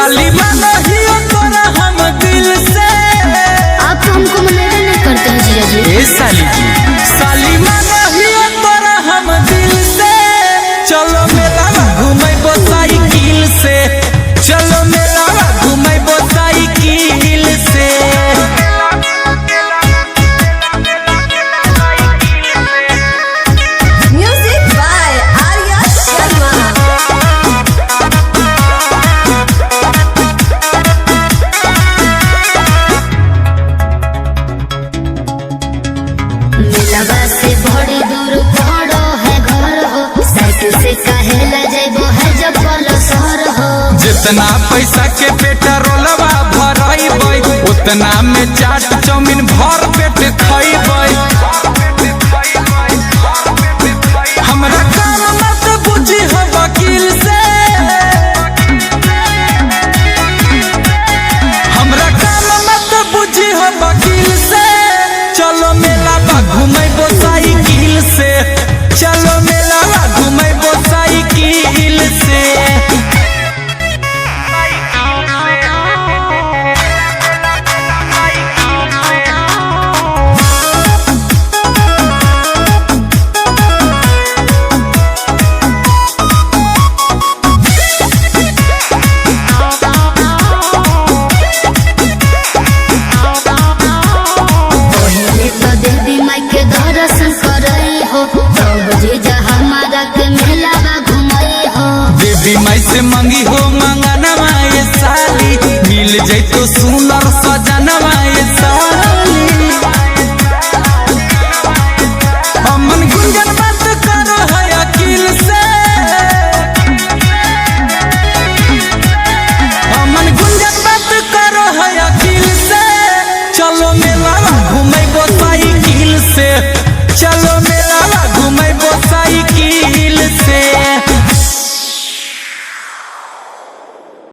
साली मानहियो तोरा हम दिल से। आप तो हमको मनाबे नहीं करते हैं जीजा जी। ए साली जी, साली मानहियो तोरा हम दिल से। चलो मेला घुमैबो साइकिल से, चलो मेला घुमैबो साइकिल से। Music by Arya Sharma. मेलावा से बड़ी दूर पड़ो है घर हो, साइकिल से काहे ला जाइबो है जब पलो शहर हो। जितना पैसा के पेट्रोलवा भरैबै, उतना में चाट चाउमीन भर पेट खैबै। हमरा काम मत बुझी हो वकील से, हमरा काम मत बुझी हो वकील से। चलो मेला बा घुमैबो साइकिल से, चलो मेला बा घुमैबो साइकिल से। पहले तो देवी माई के दर्शन करई हो, तब जीजा हमारा के मेलावा घुमई हो। देवी माई से मंगी हो मंगनवा ये साली, मिल जैतो सुनर सजनवा।